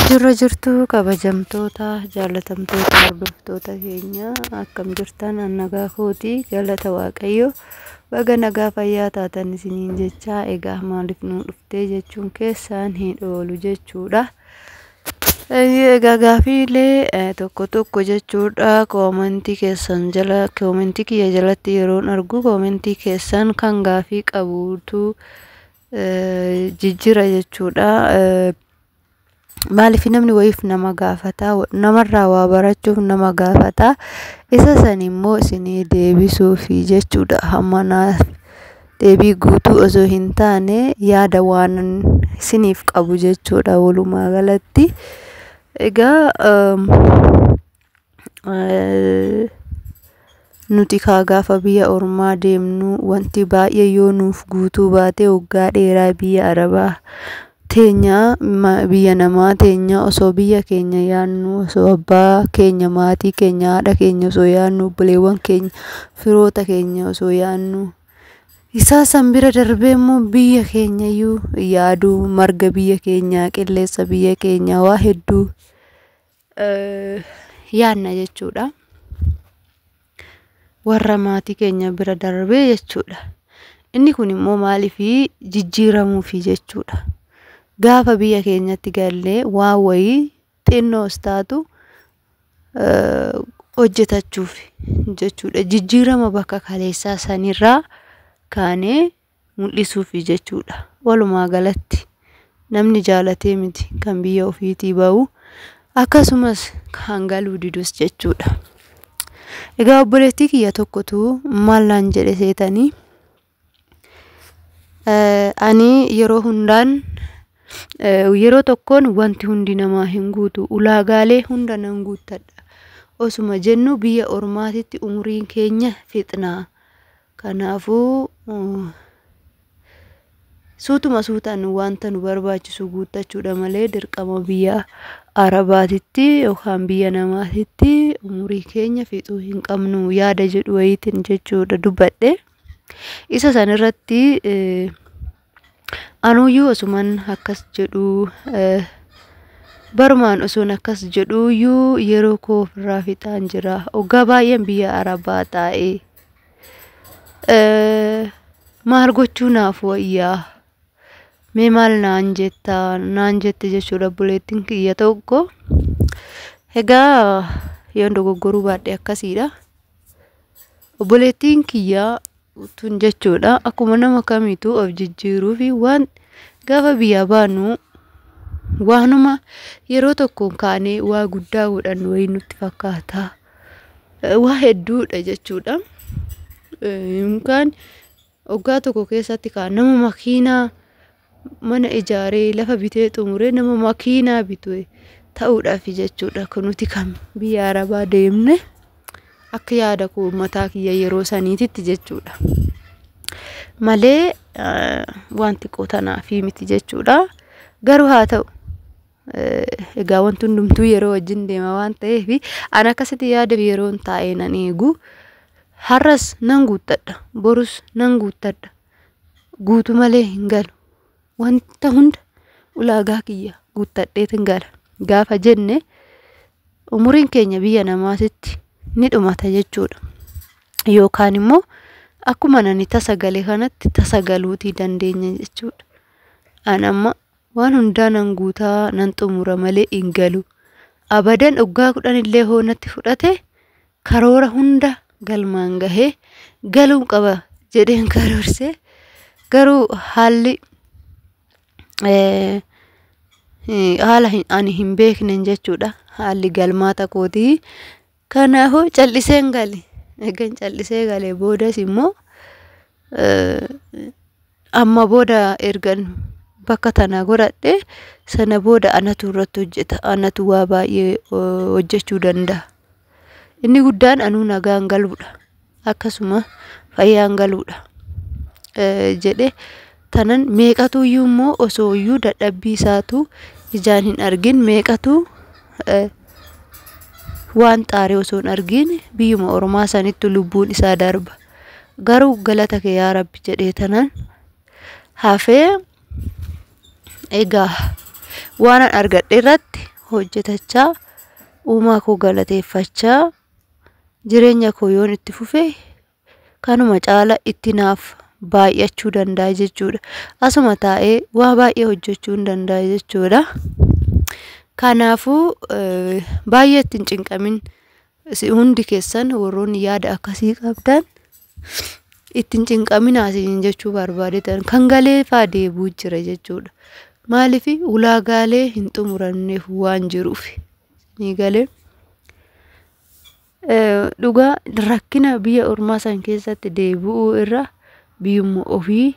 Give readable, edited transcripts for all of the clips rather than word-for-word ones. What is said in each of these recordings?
Jirra jirtu kabajamtoota jaalatamtoota hordoftoota keenya, akkam jirtan? An nagaa kooti, galata Waaqayyo. Baga nagaa fayyaa taatan isiniin jechaa, egaa maaliif nu dhuftee jechuun keessaan hin oolu jechuudha. Egaa gaafiilee tokko tokko jechuudha koomentii keessan jala, koomentii kiyya jalatti yeroon argu, koomentii keessan kan gaafii qabuutu jijjira jechuudha. Maaliif namni wayiif nama gaafata, namarraa waa barachuuf nama gaafata, isa san immoo isinii deebisuufi jechuudha. Hamma naaf deebii guutuu osoo hin taane, yaada waan isiniif qabu jechuudha walumaa galatti. Egaa nuti kaa gaafa biyya ormaa deemnu, wanti baay'ee yoo nuuf guutuu baate, waggaa dheeraa biyya arabaa teenya, biyya namaa teenya, osoo biyya keenya yaadnu, osoo abbaa keenya, maatii keenya, haadha keenya osoo yaadnu, obboleewwan keenya, firoota keenya osoo yaadnu, isaa san bira darbee immoo biyya keenya iyyuu yaaduu, marga biyya keenyaa, qilleensa biyya keenyaa, waa hedduu yaadna jechuudha. Warra maatii keenya bira darbee jechuudha. Inni kun immoo maaliif jijjiiramuufi jechuudha. Gaafa biyya keenyatti gallee waan wayii xinnoos taatu hojjetachuuf jechuudha. Jijjiirama bakka kaleessaa sanirraa kaanee mul'isuufi jechuudha. Walumaa galatti namni jaalatee miti kan biyya ofiitii bahu, akkasumas kan galuu didus jechuudha. Egaa obboleettii kiyya tokkotu maal naan jedhe seetanii? Ani yeroo hundaan, yeroo tokkoon wanti hundi namaa hin guutu, ulaagaalee hunda nan guuttadha osuma jennu biyya ormaatitti umuriin keenya fixnaa. Kanaafuu suutuma suutaan wanta nu barbaachisu guuttachuudha malee, dirqama biyya arabaatitti yookaan biyya namaatitti umurii keenya fixuu hin qabnu yaada jedhu wayiitiin jechuudha dubbadhe. Isa san irratti anuyyuu osuman akkas jedhu, barumaan osoon akkas jedhuyyuu yeroo koo ofirraa fixaan jira. Waggaa baay'een biyya arabaa taa'ee maal gochuu naaf wayyaa? Mee maal naan jetta naan jette jechuudha obboleettiin kiyya tokko. Egaa yoon dogoggoruu baadhe akkasiidha. Obboleettiin kiyya tun jechuudha akkuma nama kamiituu of jijjiiruu fi waan gaafa biyyaa baanu waanuma yeroo tokkoon kaanee waa guddaa godhannu wayii nutti fakkaata. Waa hedduudha jechuudha. Yookaan waggaa tokko keessatti kaan nama makiinaa mana ijaaree, lafa bitee xumuree, nama makiinaa bitu ta'uudhaaf jechuudha. Kan nuti kan biyya arabaa deemne akka yaada koo mataa kiyya yeroo saniititti jechuudha. Malee waan xiqqoo tanaafi miti jechuudha. Garuu haa ta'u, egaa wanti hundumtuu yeroo wajjin deema waan ta'eef, ani akkasitti yaada yeroon taa'ee nan eegu. Har'as nan guuttadha, borus nan guuttadha. Guutu malee hin galu. Wanta hunda ulaagaa kiyya guuttadheetin gala. Gaafa jenne umuriin keenya biyya namaatitti ni dhumata jechuudha. Yookaan immoo akkuma nani tasa gale kanatti tasa galuutii dandeenya jechuudha. Ani amma waan hundaa nan guutaa, nan xumura malee hin galu. Abadan waggaa 10 illee hoo natti fudhate, karoora hunda galmaan gahee galuun qaba jedheen karoorsee, garuu haalli haala ani hin beeknen jechuudha. Haalli galmaata kootii. Kanaafuu calliseen gale. Egan callisee galee boodas immoo amma booda ergan bakka tana godhadhe, sana booda anatu irratti hojjeta. Anatu waa baay'ee hojjechuu danda'a. Inni guddaan anuu nagaan galuudha. Akkasuma fayyaan galuudha. Jedhe tanan meeqatu iyyuu immoo osoo iyyuu dadhabbii isaatu ijaan hin argin, meeqatu waan xaaree osoo hin argin biyyuma ormaa sanitti lubbuun isaa darba. Garuu galata kee yaa Rabbi jedhee tanan hafee, egaa waan an argadhe irratti hojjetachaa uumaa koo galateeffachaa jireenya koo yoon itti fufe kanuma caala itti naaf baay'achuu danda'a jechuudha. Asuma taa'ee waa baay'ee hojjechuu hin danda'a jechuudha. Kanaafuu baay'ee itti hin cinqamin, hundi keessan warroonni yaada akkasii qabdan itti hin cinqaminaa isiniin jechuu barbaadetan, kan galee faa deebi'u jira jechuudha. Maaliif ulaagaalee hin xumuramneef waan jiruuf ni galee. Dhugaa rakkina biyya ormaa san keessatti deebi'uu irra biyyuma ofii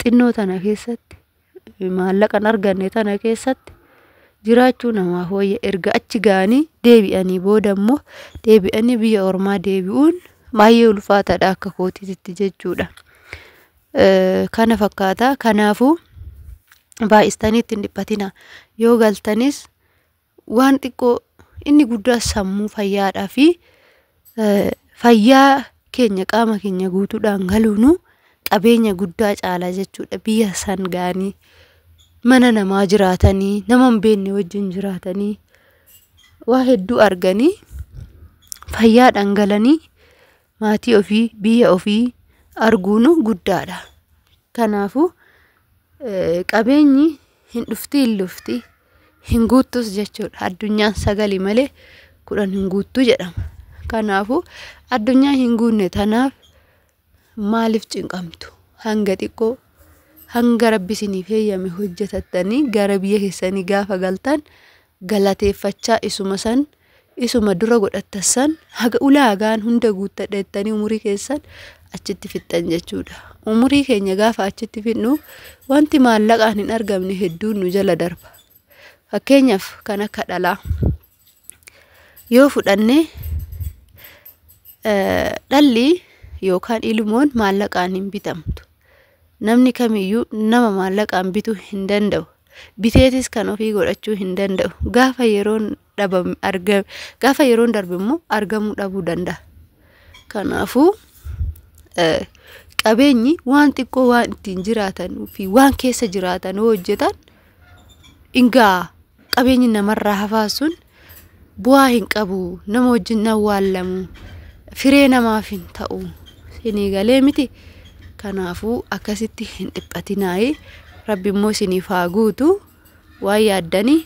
xinnoo tana keessatti maallaqan arganne tana keessatti jiraachuu namaaf wayya. Erga achi ga'anii deebi'anii booda immoo deebi'anii biyya ormaa deebi'uun baay'ee ulfaataadha akka kootiitti jechuudha. Kana fakkaata. Kanaafuu baay'istanii itti hin dhiphatina. Yoo galtanis waan xiqqoo, inni guddaa sammuu fayyaadhaa fi fayyaa keenya qaama keenya guutuudhaan galuunu qabeenya guddaa caala jechuudha. Biyya san ga'anii mana namaa jiraatanii, nama hin beekne wajjin jiraatanii, waa hedduu arganii, fayyaadhaan galanii maatii ofii biyya ofii arguunu guddaadha. Kanaafuu qabeenyi hin dhufti, hin lufti, hin guuttus jechuudha. Addunyaan 9 malee 10 hin guuttu jedhama. Kanaafuu addunyaa hin guunne tanaaf maaliif cinqamtu? Hanga xiqqoo hanga Rabbi isiniif heeyyame hojjetattanii gara biyya keessanii gaafa galtan galateeffachaa isuma san, isuma dura godhattan san, haga ulaagaan hunda guuttadha jettanii umurii keessan achitti fixxan jechuudha. Umurii keenya gaafa achitti fixnu wanti maallaqaan hin argamne hedduun nu jala darba. Fakkeenyaaf kan akka dhalaa yoo fudhanne, dhalli yookaan ilmoon maallaqaan hin bitamtu. Namni kamiyyuu nama maallaqaan bituu hin danda'u. Biteetis kan ofii godhachuu hin danda'u. Gaafa yeroon dhabame argame, gaafa yeroon darbe immoo argamuu dhabuu danda'a. Kanaafuu qabeenyi waan xiqqoo waan ittiin jiraatan fi waan keessa jiraatan yoo hojjetan ingaa qabeenyi namarraa hafaa sun bu'aa hin qabu. Nama wajjin awwaallamu, firee namaaf hin ta'u. Isinii galee miti? Kanaafuu akkasitti hin dhiphatinaayi. Rabbi immoo isiniif haa guutu waan yaaddanii.